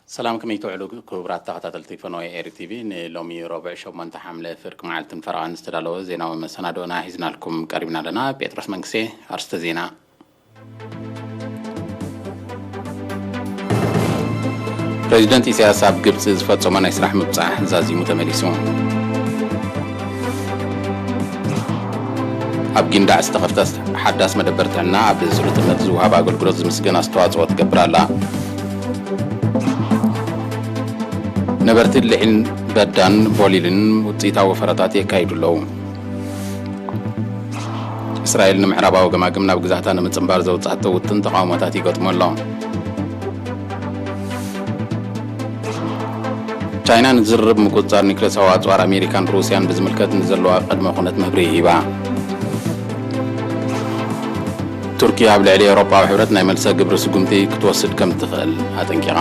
ሰላም፣ ከመይ ትውዕሉ ክቡራት ተኸታተልቲ ፈነወ ኤሪ ቲቪ? ንሎሚ ረቡዕ ሸሞንተ ሓምለ ፍርቂ መዓልትን ፈረቓን ዝተዳለወ ዜናዊ መሰናዶና ሒዝናልኩም ቀሪብና ኣለና። ጴጥሮስ መንግስቴ፣ ኣርስተ ዜና። ፕሬዚደንት ኢሳያስ ኣብ ግብፂ ዝፈፀሞ ናይ ስራሕ ምብፃሕ ዛዚሙ ተመሊሱ። ኣብ ጊንዳዕ ዝተኸፍተ ሓዳስ መደበር ጥዕና ኣብ ስሉጥነት ዝወሃብ ኣገልግሎት ዝምስገን ኣስተዋፅኦ ትገብር ኣላ። ነበርቲ ልዒል በዳን ቦሊልን ውፅኢታዊ ወፈራታት የካይዱ ኣለዉ። እስራኤል ንምዕራባዊ ገማግም ናብ ግዛእታ ንምጽንባር ዘውጽኣቶ ውጥን ተቓውሞታት ይገጥሞ ኣሎ። ቻይና ንዝርርብ ምቁጽጻር ኒክለሳዊ ኣጽዋር ኣሜሪካን ሩስያን ብዝምልከት ንዘለዋ ቅድመ ኩነት መብርሂ ሂባ። ቱርኪ ኣብ ልዕሊ ኤውሮጳዊ ሕብረት ናይ መልሰ ግብሪ ስጉምቲ ክትወስድ ከም ትኽእል ኣጠንቂቓ።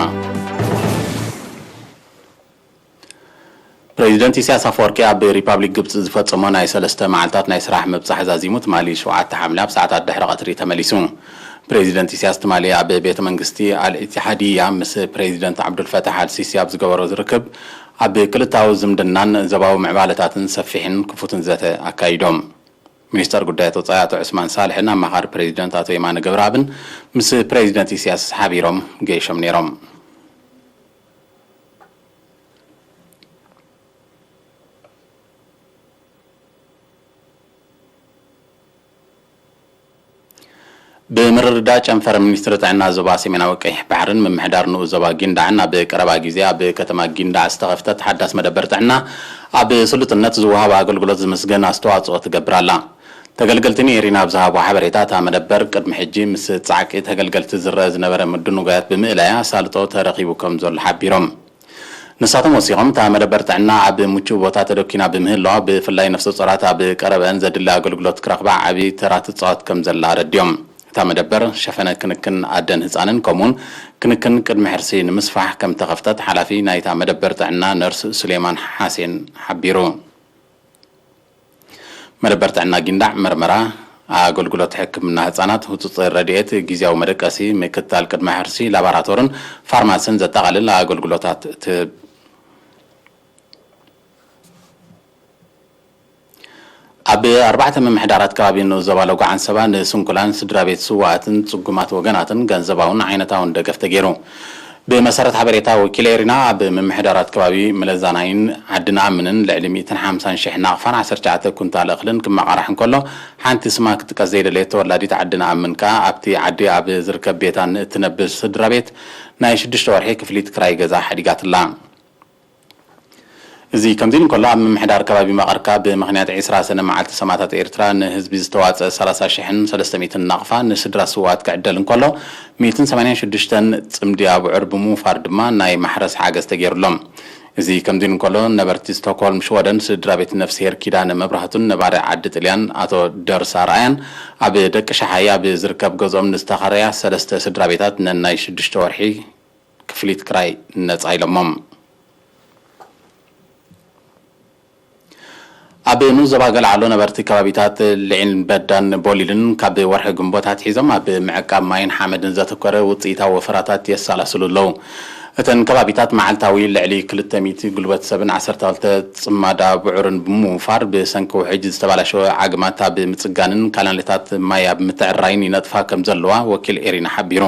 ፕሬዚደንት ኢሳያስ ኣፈወርቂ ኣብ ሪፓብሊክ ግብፂ ዝፈፀሞ ናይ ሰለስተ መዓልታት ናይ ስራሕ ምብፃሕ ዛዚሙ ትማሊ ሸውዓተ ሓምለ ኣብ ሰዓታት ድሕሪ ቀትሪ ተመሊሱ። ፕሬዚደንት ኢሳያስ ትማሊ ኣብ ቤተ መንግስቲ ኣልኢትሓድያ ምስ ፕሬዚደንት ዓብዱልፈታሕ ኣልሲሲ ኣብ ዝገበሮ ርክብ ኣብ ክልታዊ ዝምድናን ዞባዊ ምዕባለታትን ሰፊሕን ክፉትን ዘተ ኣካይዶም። ሚኒስተር ጉዳያት ወፃኢ ኣቶ ዑስማን ሳልሕን ኣማኻሪ ፕሬዚደንት ኣቶ የማነ ገብረኣብን ምስ ፕሬዚደንት ኢሳያስ ሓቢሮም ገይሾም ነይሮም። ብምርድዳእ ጨንፈር ሚኒስትሪ ጥዕና ዞባ ሰሜናዊ ቀይሕ ባሕርን ምምሕዳር ንኡስ ዞባ ጊንዳዕን ኣብ ቀረባ ግዜ ኣብ ከተማ ጊንዳዕ ዝተኸፍተት ሓዳስ መደበር ጥዕና ኣብ ስሉጥነት ዝወሃብ ኣገልግሎት ዝምስገን ኣስተዋፅኦ ትገብር ኣላ። ተገልገልቲ ንኤሪና ኣብ ዝሃቦ ሓበሬታ፣ እታ መደበር ቅድሚ ሕጂ ምስ ጻዕቂ ተገልገልቲ ዝረአ ዝነበረ ምድንጓያት ብምእላያ ኣሳልጦ ተረኺቡ ከም ዘሎ ሓቢሮም። ንሳቶም ወሲኾም፣ እታ መደበር ጥዕና ኣብ ምቹእ ቦታ ተደኪና ብምህላዋ፣ ብፍላይ ነፍሰ ጾራት ኣብ ቀረበአን ዘድሊ ኣገልግሎት ክረኽባ ዓቢ ተራ ትጻወት ከም ዘላ ኣረዲኦም። እታ መደበር ሸፈነ ክንክን ኣደን ህጻንን ከምኡውን ክንክን ቅድሚ ሕርሲ ንምስፋሕ ከም ተኸፍተት ሓላፊ ናይታ መደበር ጥዕና ነርስ ሱሌማን ሓሴን ሓቢሩ። መደበር ጥዕና ጊንዳዕ መርመራ፣ ኣገልግሎት ሕክምና ህጻናት፣ ህጹጽ ረድኤት፣ ግዝያዊ መደቀሲ፣ ምክትታል ቅድመ ሕርሲ፣ ላቦራቶርን ፋርማስን ዘጠቓልል ኣገልግሎታት ትህብ። ኣብ ኣርባዕተ ምምሕዳራት ከባቢ ንኡስ ዞባ ሎጎ ዓንሰባ ንስንኩላን ስድራ ቤት ስዋኣትን ጽጉማት ወገናትን ገንዘባውን ዓይነታውን ደገፍ ተገይሩ። ብመሰረት ሓበሬታ ወኪል ኤሪና፣ ኣብ ምምሕዳራት ከባቢ መለዛናይን ዓዲ ንኣምንን ልዕሊ ሚእትን ሓምሳን ሽሕ ናቕፋን ዓሰርተ ትሽዓተ ኩንታል እኽልን ክመቓራሕ እንከሎ፣ ሓንቲ ስማ ክትጥቀስ ዘይደለየት ተወላዲት ዓዲ ንኣምን ከኣ ኣብቲ ዓዲ ኣብ ዝርከብ ቤታን እትነብር ስድራ ቤት ናይ ሽዱሽተ ወርሒ ክፍሊት ክራይ ገዛ ሓዲጋትላ። እዚ ከምዚ ኢሉ እንከሎ፣ ኣብ ምምሕዳር ከባቢ መቐርካ ብምኽንያት ዕስራ ሰነ መዓልቲ ሰማእታት ኤርትራ ንህዝቢ ዝተዋጽአ ሰላሳ ሽሕን ሰለስተ ሚእትን ናቕፋ ንስድራ ስውኣት ክዕደል እንከሎ፣ ሚእትን ሰማንያን ሽዱሽተን ጽምዲ ኣብዑር ብምውፋር ድማ ናይ ማሕረስ ሓገዝ ተገይሩሎም። እዚ ከምዚ ኢሉ እንከሎ፣ ነበርቲ ስቶክሆልም ሽወደን ስድራ ቤት ነፍስሄር ኪዳነ መብራህቱን ነባሪ ዓዲ ጥልያን ኣቶ ደርሳ ኣርኣያን ኣብ ደቂ ሸሓይ ኣብ ዝርከብ ገዝኦም ንዝተኸረያ ሰለስተ ስድራ ቤታት ነናይ ሽዱሽተ ወርሒ ክፍሊት ክራይ ነጻ ኢሎሞም። ኣብ ንኡስ ዞባ ገልዓሎ ነበርቲ ከባቢታት ልዒል በዳን ቦሊልን ካብ ወርሒ ግንቦት ኣትሒዞም ኣብ ምዕቃብ ማይን ሓመድን ዘተኮረ ውፅኢታዊ ወፈራታት የሰላስሉ ኣለዉ። እተን ከባቢታት መዓልታዊ ልዕሊ ክልተ ሚእቲ ጉልበት ሰብን ዓሰርተ ክልተ ጽማዳ ብዑርን ብምውፋር ብሰንኪ ውሕጅ ዝተባላሸወ ዓግማት ኣብ ምጽጋንን ካናለታት ማይ ኣብ ምትዕራይን ይነጥፋ ከም ዘለዋ ወኪል ኤሪና ሓቢሩ።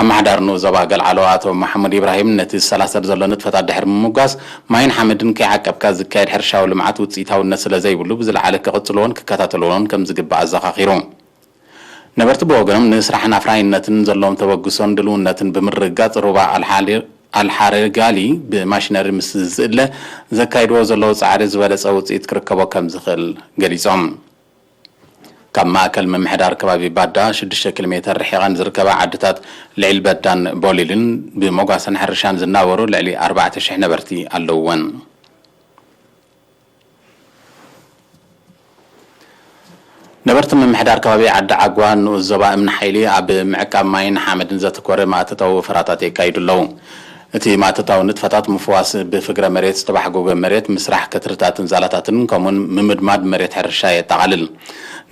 ኣመሓዳሪ ንኡስ ዞባ ገልዓሎ ኣቶ መሓሙድ ኢብራሂም፣ ነቲ ዝሰላሰል ዘሎ ንጥፈታት ድሕሪ ምምጓስ፣ ማይን ሓመድን ከይዓቀብካ ዝካየድ ሕርሻዊ ልምዓት ውፅኢታውነት ስለ ዘይብሉ፣ ብዝለዓለ ክቕጽልዎን ክከታተልዎን ከም ዝግባእ ኣዘኻኺሩ። ነበርቲ ብወገኖም፣ ንስራሕን ኣፍራይነትን ዘለዎም ተበግሶን ድልውነትን ብምርግጋጽ፣ ሩባ ኣልሓሊ-፣ ኣልሓረጋሊ ብማሽነሪ ምስ ዝእለ ዘካይድዎ ዘለዉ ጻዕሪ ዝበለጸ ውጽኢት ክርከቦ ከም ዝኽእል ገሊጾም። ካብ ማእከል ምምሕዳር ከባቢ ባዳ ሽዱሽተ ኪሎ ሜተር ርሒቐን ዝርከባ ዓድታት ልዒል በዳን ቦሊልን ብመጓሰን ሕርሻን ዝናበሩ ልዕሊ ኣርባዕተ ሽሕ ነበርቲ ኣለውወን። ነበርቲ ምምሕዳር ከባቢ ዓዲ ዓጓ ንኡስ ዞባ እምኒ ሓይሊ ኣብ ምዕቃብ ማይን ሓመድን ዘተኮረ ማእተታዊ ወፈራታት የካይዱ ኣለዉ። እቲ ማእተታዊ ንጥፈታት ምፍዋስ ብፍግረ መሬት ዝተባሕጎገ መሬት ምስራሕ ከትርታትን ዛላታትን ከምኡን ምምድማድ መሬት ሕርሻ የጠቓልል።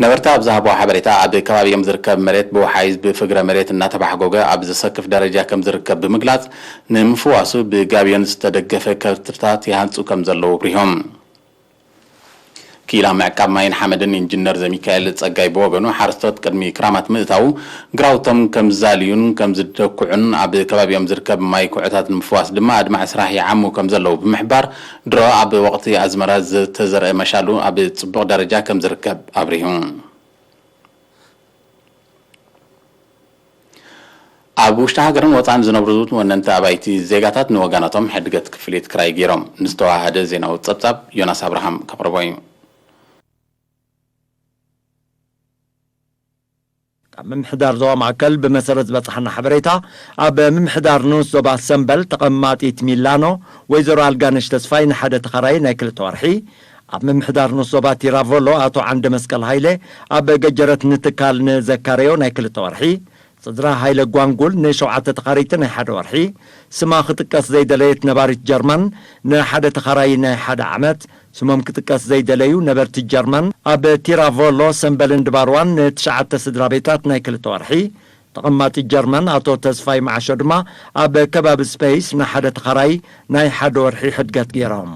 ነበርቲ ኣብ ዝሃብዎ ሓበሬታ፣ ኣብ ከባቢኦም ዝርከብ መሬት ብወሓይዝ ብፍግረ መሬት እናተባሕጎገ ኣብ ዘሰክፍ ደረጃ ከም ዝርከብ ብምግላጽ፣ ንምፍዋሱ ብጋቢዮን ዝተደገፈ ከርትታት ይሃንጹ ከም ዘለዉ ኣብሪሆም። ክኢላ ምዕቃብ ማይን ሓመድን ኢንጂነር ዘሚካኤል ጸጋይ ብወገኑ፣ ሓረስቶት ቅድሚ ክራማት ምእታዉ ግራውቶም ከም ዝዛልዩን ከም ዝደኩዑን፣ ኣብ ከባቢኦም ዝርከብ ማይ ኩዕታት ንምፍዋስ ድማ ኣድማዒ ስራሕ ይዓሙ ከም ዘለዉ ብምሕባር፣ ድሮ ኣብ ወቕቲ ኣዝመራ ዝተዘርአ መሻሉ ኣብ ጽቡቕ ደረጃ ከም ዝርከብ ኣብሪሁ። ኣብ ውሽጢ ሃገርን ወጻእን ዝነብሩ ወነንቲ ኣባይቲ ዜጋታት ንወገናቶም ሕድገት ክፍሊት ክራይ ገይሮም። ንዝተዋሃደ ዜናዊ ጸብጻብ ዮናስ ኣብርሃም ከቕርቦ እዩ። ካብ ምምሕዳር ዞባ ማእከል ብመሰረት ዝበጽሓና ሓበሬታ፣ ኣብ ምምሕዳር ንኡስ ዞባ ሰምበል ተቐማጢት ሚላኖ ወይዘሮ ኣልጋነሽ ተስፋይ ንሓደ ተኻራይ ናይ ክልተ ወርሒ፣ ኣብ ምምሕዳር ንኡስ ዞባ ቲራቮሎ ኣቶ ዓንደ መስቀል ሃይለ፣ ኣብ ገጀረት ንትካል ንዘካረዮ ናይ ክልተ ወርሒ፣ ስድራ ሃይለ ጓንጉል ንሸውዓተ ተኻረይቲ ናይ ሓደ ወርሒ፣ ስማ ክጥቀስ ዘይደለየት ነባሪት ጀርመን ንሓደ ተኻራዪ ናይ ሓደ ዓመት፣ ስሞም ክጥቀስ ዘይደለዩ ነበርቲ ጀርመን ኣብ ቲራቮሎ፣ ሰምበልን ድባርዋን ንትሽዓተ ስድራ ቤታት ናይ ክልተ ወርሒ፣ ተቐማጢ ጀርመን ኣቶ ተስፋይ መዓሾ ድማ ኣብ ከባቢ ስፔይስ ንሓደ ተኻራዪ ናይ ሓደ ወርሒ ሕድገት ገይሮም።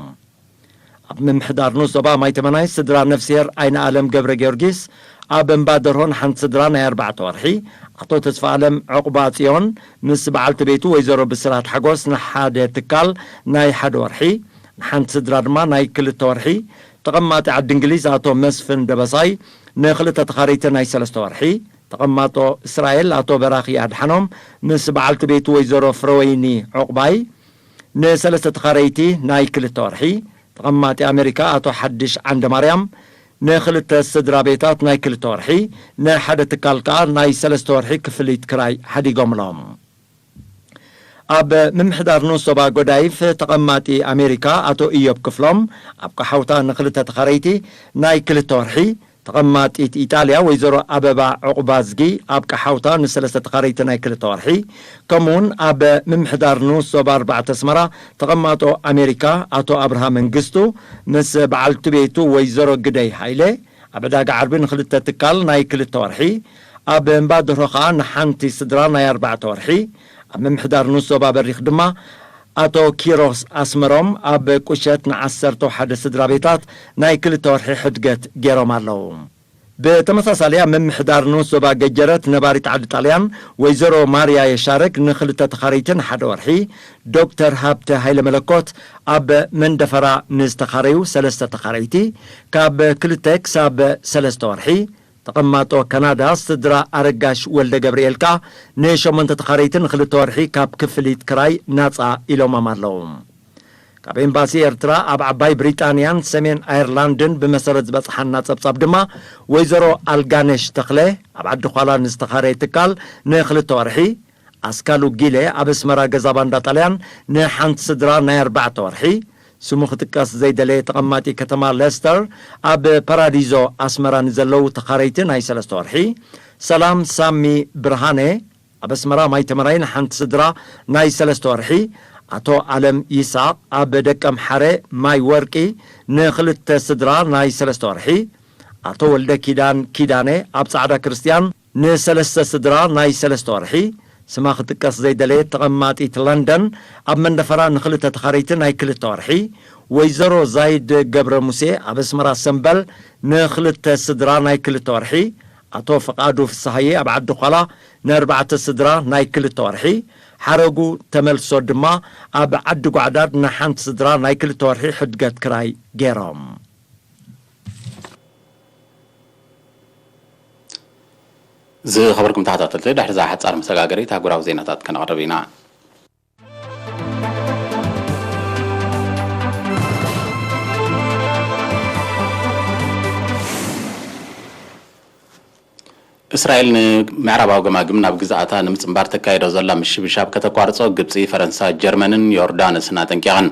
ኣብ ምምሕዳር ንኡስ ዞባ ማይ ተመናይ ስድራ ነፍስሄር ኣይነ ኣለም ገብረ ጊዮርጊስ ኣብ እምባ ደርሆ ንሓንቲ ስድራ ናይ ኣርባዕተ ወርሒ፣ ኣቶ ተስፋ ኣለም ዕቑባ ጽዮን ምስ በዓልቲ ቤቱ ወይዘሮ ብስራት ሓጎስ ንሓደ ትካል ናይ ሓደ ወርሒ፣ ንሓንቲ ስድራ ድማ ናይ ክልተ ወርሒ፣ ተቐማጢ ዓዲ እንግሊዝ ኣቶ መስፍን ደበሳይ ንክልተ ተኻረይቲ ናይ ሰለስተ ወርሒ፣ ተቐማጦ እስራኤል ኣቶ በራኺ ኣድሓኖም ምስ በዓልቲ ቤቱ ወይዘሮ ፍረወይኒ ዕቑባይ ንሰለስተ ተኻረይቲ ናይ ክልተ ወርሒ፣ ተቐማጢ ኣሜሪካ ኣቶ ሓድሽ ዓንደ ማርያም ንክልተ ስድራ ቤታት ናይ ክልተ ወርሒ፣ ንሓደ ትካል ከኣ ናይ ሰለስተ ወርሒ ክፍሊት ክራይ ሓዲጎምሎም። ኣብ ምምሕዳር ንኡስ ዞባ ጎዳይፍ ተቐማጢ ኣሜሪካ ኣቶ ኢዮብ ክፍሎም ኣብ ቀሓውታ ንክልተ ተኻረይቲ ናይ ክልተ ወርሒ፣ ተቐማጢት ኢጣልያ ወይዘሮ ኣበባ ዕቑባዝጊ ኣብ ቀሓውታ ንሰለስተ ተኻረይቲ ናይ ክልተ ወርሒ፣ ከምኡውን ኣብ ምምሕዳር ንኡስ ዞባ ኣርባዕተ ኣስመራ ተቐማጦ ኣሜሪካ ኣቶ ኣብርሃ መንግስቱ ምስ በዓልቲ ቤቱ ወይዘሮ ግደይ ሃይለ ኣብ ዕዳጋ ዓርቢ ንክልተ ትካል ናይ ክልተ ወርሒ፣ ኣብ እምባ ድሮ ኸኣ ንሓንቲ ስድራ ናይ ኣርባዕተ ወርሒ፣ ኣብ ምምሕዳር ንኡስ ዞባ በሪኽ ድማ ኣቶ ኪሮስ ኣስመሮም ኣብ ቁሸት ንዓሰርተ ሓደ ስድራ ቤታት ናይ ክልተ ወርሒ ሕድገት ገይሮም ኣለዉ። ብተመሳሳሊ ኣብ ምምሕዳር ንኡስ ዞባ ገጀረት ነባሪት ዓዲ ጣልያን ወይዘሮ ማርያ የሻረግ ንክልተ ተኻረይትን ሓደ ወርሒ፣ ዶክተር ሃብተ ሃይለ መለኮት ኣብ መንደፈራ ንዝተኻረዩ ሰለስተ ተኻረይቲ ካብ ክልተ ክሳብ ሰለስተ ወርሒ፣ ተቐማጦ ካናዳ ስድራ ኣረጋሽ ወልደ ገብርኤል ከኣ ንሸሞንተ ተኻረይቲ ንክልተ ወርሒ ካብ ክፍሊት ክራይ ናጻ ኢሎሞም ኣለዉ። ካብ ኤምባሲ ኤርትራ ኣብ ዓባይ ብሪጣንያን ሰሜን ኣየርላንድን ብመሰረት ዝበጽሓና ጸብጻብ ድማ፣ ወይዘሮ ኣልጋነሽ ተኽለ ኣብ ዓዲ ዃላ ንዝተኻረየ ትካል ንክልተ ወርሒ፣ ኣስካሉ ጊለ ኣብ ኣስመራ ገዛ ባንዳ ጣልያን ንሓንቲ ስድራ ናይ ኣርባዕተ ወርሒ፣ ስሙ ክጥቀስ ዘይደለየ ተቐማጢ ከተማ ሌስተር ኣብ ፓራዲዞ ኣስመራ ንዘለዉ ተኻረይቲ ናይ ሰለስተ ወርሒ፣ ሰላም ሳሚ ብርሃነ ኣብ ኣስመራ ማይ ተመራይ ንሓንቲ ስድራ ናይ ሰለስተ ወርሒ፣ ኣቶ ኣለም ይስሓቕ ኣብ ደቀም ሓረ ማይ ወርቂ ንክልተ ስድራ ናይ ሰለስተ ወርሒ፣ ኣቶ ወልደ ኪዳን ኪዳነ ኣብ ጻዕዳ ክርስትያን ንሰለስተ ስድራ ናይ ሰለስተ ወርሒ፣ ስማ ክጥቀስ ዘይደለየት ተቐማጢት ለንደን ኣብ መንደፈራ ንክልተ ተኻረይቲ ናይ ክልተ ወርሒ፣ ወይዘሮ ዛይድ ገብረ ሙሴ ኣብ ኣስመራ ሰምበል ንክልተ ስድራ ናይ ክልተ ወርሒ፣ ኣቶ ፍቓዱ ፍስሃየ ኣብ ዓዲ ዃላ ንኣርባዕተ ስድራ ናይ ክልተ ወርሒ፣ ሓረጉ ተመልሶ ድማ ኣብ ዓዲ ጓዕዳድ ንሓንቲ ስድራ ናይ ክልተ ወርሒ ሕድገት ክራይ ገይሮም። ዝኸበርኩም ተኸታተልቲ፣ ድሕሪ እዛ ሓጻር መሰጋገሪት ኣህጉራዊ ዜናታት ከነቕርብ ኢና። እስራኤል ንምዕራባዊ ገማግም ናብ ግዝኣታ ንምጽንባር ተካይዶ ዘላ ምሽብሻብ ከተቋርጾ ግብጺ፣ ፈረንሳ፣ ጀርመንን ዮርዳኖስን ኣጠንቂቐን።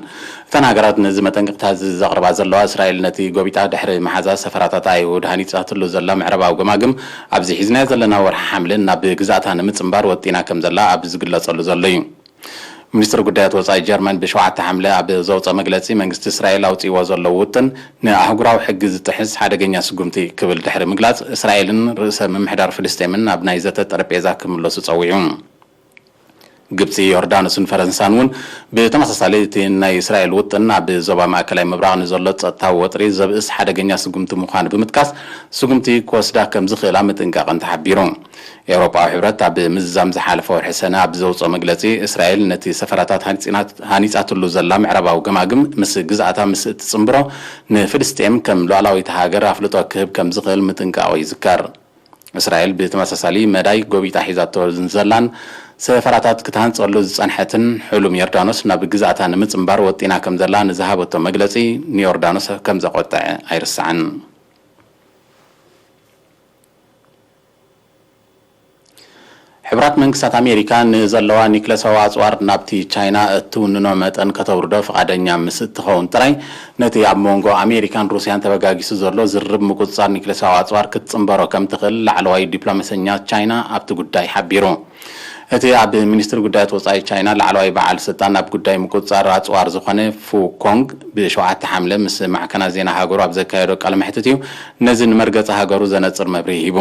እተን ሃገራት ነዚ መጠንቀቕታ እዚ ዘቕርባ ዘለዋ፣ እስራኤል ነቲ ጎቢጣ ድሕሪ ምሓዛ ሰፈራታት ኣይሁድ ሃኒጻትሉ ዘላ ምዕራባዊ ገማግም፣ ኣብዚ ሒዝናዮ ዘለና ወርሒ ሓምለ ናብ ግዝኣታ ንምጽንባር ወጢና ከም ዘላ ኣብ ዝግለጸሉ ዘሎ እዩ። ሚኒስትሪ ጉዳያት ወጻኢ ጀርመን ብሸውዓተ ሓምለ ኣብ ዘውጸ መግለጺ፣ መንግስቲ እስራኤል ኣውጺእዎ ዘሎ ውጥን ንኣህጉራዊ ሕጊ ዝጥሕስ ሓደገኛ ስጉምቲ ክብል ድሕሪ ምግላጽ፣ እስራኤልን ርእሰ ምምሕዳር ፍልስጤምን ናብ ናይ ዘተ ጠረጴዛ ክምለሱ ጸዊዑ። ግብጺ፣ ዮርዳኖስን ፈረንሳን እውን ብተመሳሳሊ እቲ ናይ እስራኤል ውጥን ኣብ ዞባ ማእከላይ ምብራቕ ንዘሎ ጸጥታዊ ወጥሪ ዘብእስ ሓደገኛ ስጉምቲ ምዃኑ ብምጥቃስ፣ ስጉምቲ ክወስዳ ከም ዝኽእላ ምጥንቃቐን ተሓቢሩ። ኤውሮጳዊ ሕብረት ኣብ ምዝዛም ዝሓለፈ ወርሒ ሰነ ኣብ ዘውጽኦ መግለጺ፣ እስራኤል ነቲ ሰፈራታት ሃኒጺናት-፣ ሃኒጻትሉ ዘላ ምዕራባዊ ገማግም ምስ ግዝኣታ ምስ እትጽንብሮ፣ ንፍልስጤም ከም ሉዓላዊት ሃገር ኣፍልጦ ክህብ ከም ዝኽእል ምጥንቃቑ ይዝከር። እስራኤል ብተመሳሳሊ መዳይ ጎቢጣ ሒዛቶ ዘላን ሰፈራታት ክትሃንጸሉ ዝጸንሐትን ሕሉም ዮርዳኖስ ናብ ግዝኣታ ንምጽንባር ወጢና ከም ዘላ ንዝሃበቶ መግለጺ ንዮርዳኖስ ከም ዘቖጠዐ ኣይርሳዕን። ሕቡራት መንግስታት ኣሜሪካ ንዘለዋ ኒክለሳዊ ኣጽዋር ናብቲ ቻይና እትውንኖ መጠን ከተውርዶ ፍቓደኛ ምስ እትኸውን ጥራይ፣ ነቲ ኣብ መንጎ ኣሜሪካን ሩስያን ተበጋጊሱ ዘሎ ዝርርብ ምቁጽጻር ኒክለሳዊ ኣጽዋር ክትጽንበሮ ከም ትኽእል ላዕለዋይ ዲፕሎማሰኛ ቻይና ኣብቲ ጉዳይ ሓቢሩ። እቲ ኣብ ሚኒስትሪ ጉዳያት ወጻኢ ቻይና ላዕለዋይ በዓል ስልጣን ኣብ ጉዳይ ምቁጽጻር ኣጽዋር ዝኾነ ፉ ኮንግ ብሸውዓተ ሓምለ ምስ ማዕከናት ዜና ሃገሩ ኣብ ዘካየዶ ቃለ መሕትት እዩ ነዚ ንመርገጺ ሃገሩ ዘነጽር መብርሂ ሂቡ።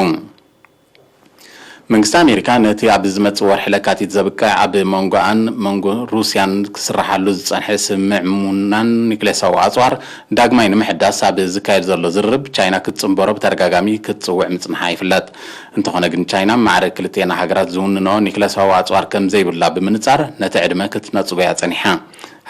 መንግስቲ ኣሜሪካ ነቲ ኣብ ዝመጽእ ወርሒ ለካቲት ዘብቅዕ ኣብ መንጎኣን መንጎ ሩስያን ክስራሓሉ ዝጸንሐ ስምምዕ ምውናን ኒክሌሳዊ ኣጽዋር ዳግማይ ንምሕዳስ ኣብ ዝካየድ ዘሎ ዝርርብ፣ ቻይና ክትጽንበሮ ብተደጋጋሚ ክትጽውዕ ምጽንሓ ይፍለጥ። እንተኾነ ግን፣ ቻይና ማዕረ ክልቴና ሃገራት ዝውንኖ ኒክሌሳዊ ኣጽዋር ከም ዘይብላ ብምንጻር፣ ነቲ ዕድመ ክትነጽጎ እያ ጸኒሓ።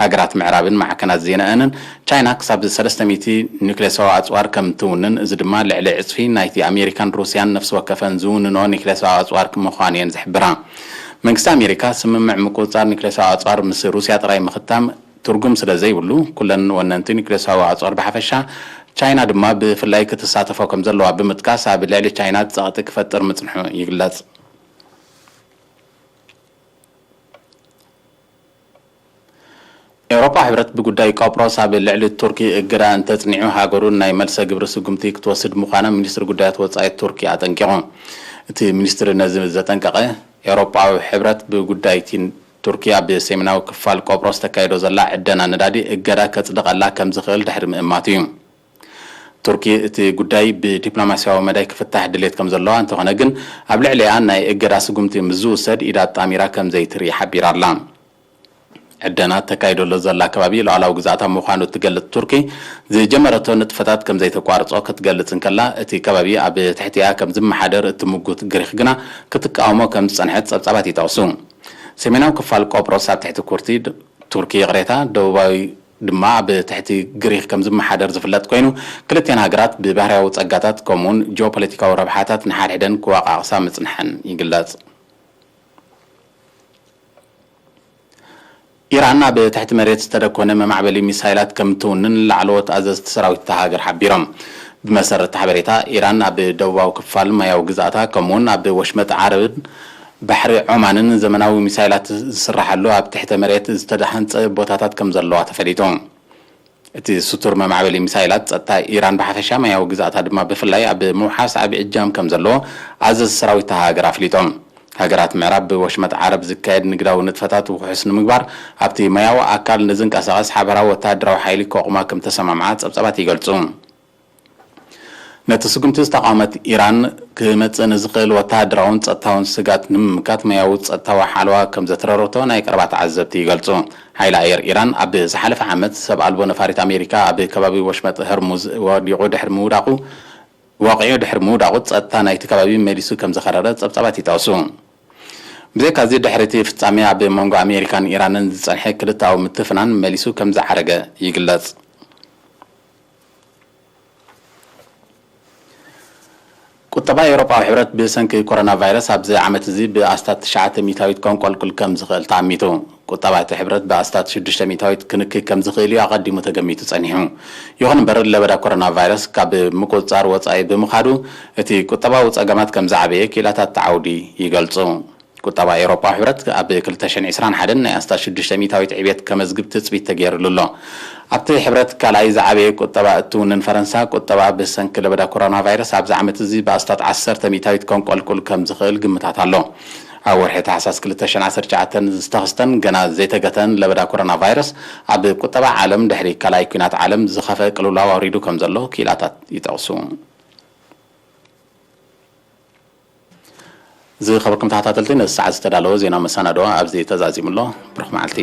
ሃገራት ምዕራብን ማዕከናት ዜናኣንን፣ ቻይና ክሳብ ሰለስተ ሚእቲ ኒክሌሳዊ ኣጽዋር ከም ትውንን፣ እዚ ድማ ልዕሊ ዕጽፊ ናይቲ ኣሜሪካን ሩስያን ነፍሲ ወከፈን ዝውንኖ ኒክሌሳዊ ኣጽዋር ምዃኑ እየን ዝሕብራ። መንግስቲ ኣሜሪካ፣ ስምምዕ ምቁጽጻር ኒክሌሳዊ ኣጽዋር ምስ ሩስያ ጥራይ ምኽታም ትርጉም ስለ ዘይብሉ፣ ኩለን ወነንቲ ኒክሌሳዊ ኣጽዋር ብሓፈሻ፣ ቻይና ድማ ብፍላይ ክትሳተፎ ከም ዘለዋ ብምጥቃስ፣ ኣብ ልዕሊ ቻይና ጸቕጢ ክፈጥር ምጽንሑ ይግለጽ። ኤውሮጳ ሕብረት ብጉዳይ ቆጵሮስ ኣብ ልዕሊ ቱርኪ እገዳ እንተጽኒዑ፣ ሃገሩ ናይ መልሰ ግብሪ ስጉምቲ ክትወስድ ምዃና ሚኒስትሪ ጉዳያት ወጻኢ ቱርኪ ኣጠንቂቑ። እቲ ሚኒስትሪ ነዚ ዘጠንቀቐ፣ ኤውሮጳዊ ሕብረት ብጉዳይ ቲ-፣ ቱርኪ ኣብ ሰሜናዊ ክፋል ቆጵሮስ ተካይዶ ዘላ ዕደና ነዳዲ እገዳ ከጽድቐላ ከም ዝኽእል ድሕሪ ምእማቱ እዩ። ቱርኪ እቲ ጉዳይ ብዲፕሎማስያዊ መዳይ ክፍታሕ ድሌት ከም ዘለዋ፣ እንተኾነ ግን ኣብ ልዕሊኣ ናይ እገዳ ስጉምቲ ምስ ዝውሰድ ኢዳ ኣጣሚራ ከም ዘይትርኢ ሓቢራ ኣላ። ዕደና ተካይደሎ ዘላ ከባቢ ሉዓላዊ ግዝኣታ ምዃኑ እትገልጽ ቱርኪ፣ ዝጀመረቶ ንጥፈታት ከም ዘይተቋርጾ ክትገልጽ እንከላ፣ እቲ ከባቢ ኣብ ትሕቲኣ ከም ዝመሓደር እትምጉት ግሪኽ ግና ክትቃወሞ ከም ዝጸንሐት ጸብጻባት ይጠቕሱ። ሰሜናዊ ክፋል ቆጵሮስ ኣብ ትሕቲ ኩርቲ ድ-፣ ቱርኪ፣ ይቕሬታ፣ ደቡባዊ ድማ ኣብ ትሕቲ ግሪኽ ከም ዝመሓደር ዝፍለጥ ኮይኑ፣ ክልቲኣን ሃገራት ብባህርያዊ ጸጋታት ከምኡውን ጂኦፖለቲካዊ ረብሓታት ንሓድሕደን ክወቓቕሳ ምጽንሐን ይግለጽ። ኢራን ኣብ ትሕቲ መሬት ዝተደኮነ መማዕበሊ ሚሳይላት ከም ትውንን ላዕለዎት ኣዘዝቲ ሰራዊት እታ ሃገር ሓቢሮም። ብመሰረት እቲ ሓበሬታ፣ ኢራን ኣብ ደቡባዊ ክፋል ማያዊ ግዝኣታ ከምኡውን ኣብ ወሽመጥ ዓረብን ባሕሪ ዖማንን ዘመናዊ ሚሳይላት ዝስርሓሉ ኣብ ትሕተ መሬት ዝተሃንጸ ቦታታት ከም ዘለዋ ተፈሊጡ። እቲ ስቱር መማዕበሊ ሚሳይላት ጸጥታ ኢራን ብሓፈሻ፣ ማያዊ ግዝኣታ ድማ ብፍላይ ኣብ ምውሓስ ዓቢ እጃም ከም ዘለዎ ኣዘዝቲ ሰራዊት እታ ሃገር ኣፍሊጦም። ሃገራት ምዕራብ ብወሽመጥ ዓረብ ዝካየድ ንግዳዊ ንጥፈታት ውሑስ ንምግባር፣ ኣብቲ ማያዊ ኣካል ንዝንቀሳቐስ ሓበራዊ ወተሃደራዊ ሓይሊ ከቑማ ከም ተሰማምዓ ጸብጻባት ይገልጹ። ነቲ ስጉምቲ ዝተቓወመት ኢራን፣ ክመጽእ ንዝኽእል ወተሃደራውን ጸጥታውን ስጋት ንምምካት ማያዊ ጸጥታዊ ሓለዋ ከም ዘተረረቶ ናይ ቀረባ ተዓዘብቲ ይገልጹ። ሓይሊ ኣየር ኢራን ኣብ ዝሓለፈ ዓመት ሰብ ኣልቦ ነፋሪት ኣሜሪካ ኣብ ከባቢ ወሽመጥ ሆርሙዝ ወዲቑ ድሕሪ ምውዳቑ፣ ወቒዑ ድሕሪ ምውዳቑ፣ ጸጥታ ናይቲ ከባቢ መሊሱ ከም ዝኸረረ ጸብጻባት ይጠቕሱ። ብዘይካዚ፣ ድሕሪ እቲ ፍጻሜ ኣብ መንጎ ኣሜሪካን ኢራንን ዝጸንሐ ክልተኣዊ ምትፍናን መሊሱ ከም ዝዓረገ ይግለጽ። ቁጠባ ኤውሮጳዊ ሕብረት ብሰንኪ ኮሮና ቫይረስ ኣብዚ ዓመት እዚ ብኣስታት ትሽዓተ ሚእታዊት ከንቆልቁል ከም ዝኽእል ተኣሚቱ። ቁጠባ እቲ ሕብረት ብኣስታት ሽዱሽተ ሚእታዊት ክንኪ ከም ዝኽእል እዩ ኣቐዲሙ ተገሚቱ ጸኒሑ። ይኹን እምበር፣ ለበዳ ኮሮና ቫይረስ ካብ ምቁጽጻር ወጻኢ ብምኻዱ፣ እቲ ቁጠባዊ ጸገማት ከም ዝዓበየ ክኢላታት እቲ ዓውዲ ይገልጹ። ቁጠባ ኤውሮጳዊ ሕብረት ኣብ ክልተ ሽሕን ዕስራን ሓደን ናይ ኣስታት ሽዱሽተ ሚእታዊት ዕብየት ከመዝግብ ትጽቢት ተገይርሉ ኣሎ። ኣብቲ ሕብረት ካልኣይ ዝዓበየ ቁጠባ እትውንን ፈረንሳ፣ ቁጠባ ብሰንኪ ለበዳ ኮሮና ቫይረስ ኣብዚ ዓመት እዚ ብኣስታት ዓሰርተ ሚእታዊት ከንቆልቁል ከም ዝኽእል ግምታት ኣሎ። ኣብ ወርሒ ታሕሳስ ክልተ ሽሕን ዓሰርተ ትሽዓተን ዝተኸስተን ገና ዘይተገተን ለበዳ ኮሮና ቫይረስ፣ ኣብ ቁጠባ ዓለም ድሕሪ ካልኣይ ኲናት ዓለም ዝኸፍአ ቅልውላው ኣውሪዱ ከም ዘሎ ክኢላታት ይጠቕሱ። ዝኸበርኩም ተኸታተልቲ፣ ነዚ ሰዓት ዝተዳለወ ዜና መሰናዶ ኣብዚ ተዛዚሙ ኣሎ። ብሩኽ መዓልቲ።